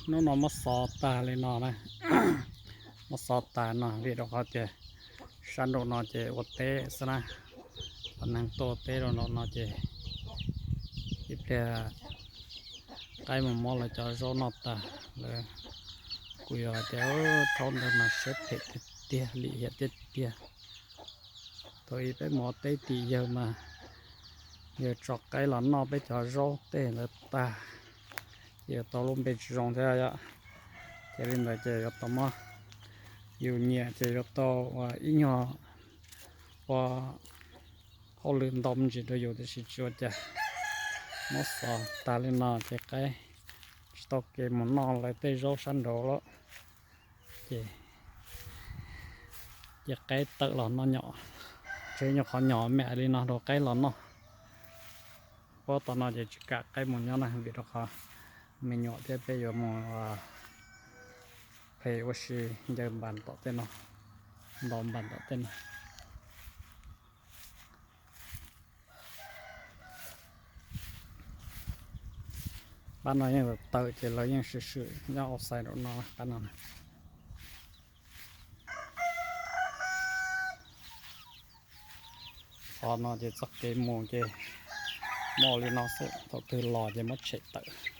Hnub no muab xov tag li no na, muab xov tag no vim rau qhov tias sab nraum no ces ua teb xwb na, cov neeg tuaj ua teb rau nraum no ces ib pliag qaib mus muab lawv cov zaub noj tag lawm. Kuv yog hais tias thaum ntawd mas siab phem tiag tiag, lim hiam tiag tiag. Thaum ub peb mus ua teb tim yawg mas yawg tso qaib los noj peb cov zaub tej ntawd tag, ces yuav tau lub npe tsis zoo thiab yom. Ces li ntawd ces yuav tau muab, yus nyiam ces yuav tau ua ib nyuag ua hauj lwm ntau me ntsis rau yus, tiam sis tsis ua cas. Muab xov tag li no ces qaib tsis tau kev mus noj lawv tej zaub sab nraud lawm. Ces cia qaib tawm los noj nyom, tsev nyuag qhov nyom me li no rau qaib los noj. Puag tom no ces tsis kam qaib mus nyob na, vim rau qhov me nyuam thiab peb yuav mus phem ua si ncaws npas tom tej no, ntaus npas tom tej no. Pab no yeej tawm ces lawv yeej swm swm nyob outside rau no pab no. Qhov no ces txoj kev mus ces muaj li no xwb, thaum twg los ces muab tshem tawm.